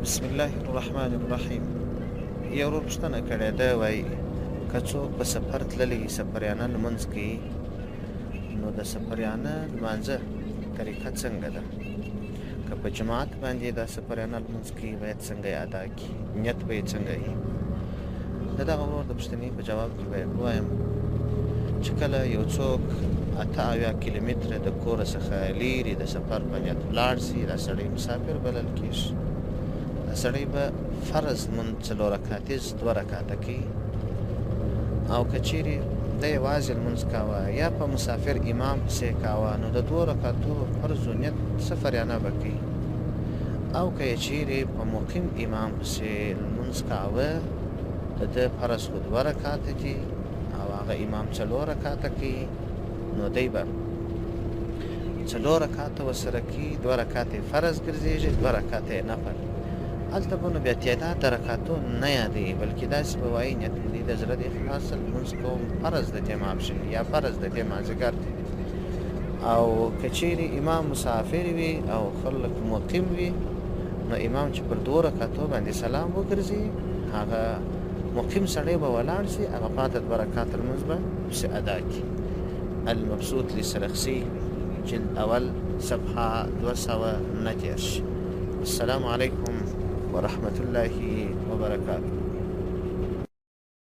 بسم الله الرحمن الرحیم. یو ورور پوښتنه کړې ده، وایي که څوک په سفر تللی سفریانه لمونځ کوي نو د سفریانه لمانځه طریقه څنګه ده؟ که په جماعت باندې دا سفریانه لمونځ کوي باید څنګه یې ادا کړي، نیت به یې څنګه وي؟ د دغه ورور د پوښتنې په جواب کې باید ووایم چې کله یو څوک 78 کیلومتره د کوره څخه لیرې د سفر په نیت ولاړ سي، دا سړی مسافر بلل کېږي. دا سړی به فرض لمونځ 4 رکعتیز 2 رکعته کوي، او که چیرې دی یوازې لمونځ کاوه یا په مسافر امام پسې کاوه نو د 2 رکعتو فرض نیت سفریانه به کوي، او که یې چیرې په مقیم امام پسې لمونځ کاوه د ده فرض خو 2 رکعته دي او هغه امام 4 رکعته کوي، نو دی به 4 رکعته ورسره کوي، 2 رکعته یې فرض ګرځېږي، 2 رکعته یې نفل. هلته به نو بیا تعداد د رکعتو نه یادوي، بلکې داسې به وایي نیت مې دی د زړه د اخلاص لمونځ کوم، فرض د دې ماپښین یا فرض د دې مازدیګر دی. او که چیرې امام مسافر وي او خلک مقیم وي نو امام چې پر 2 رکعتو باندې سلام وګرځي هغه مقیم سړی به ولاړ سي، هغه پاته 2 رکعته لمونځ به پسې ادا کړي. المبسوط لسرخسي جلد اول صفحه 239. السلام علیکم ورحمة الله وبرکاته.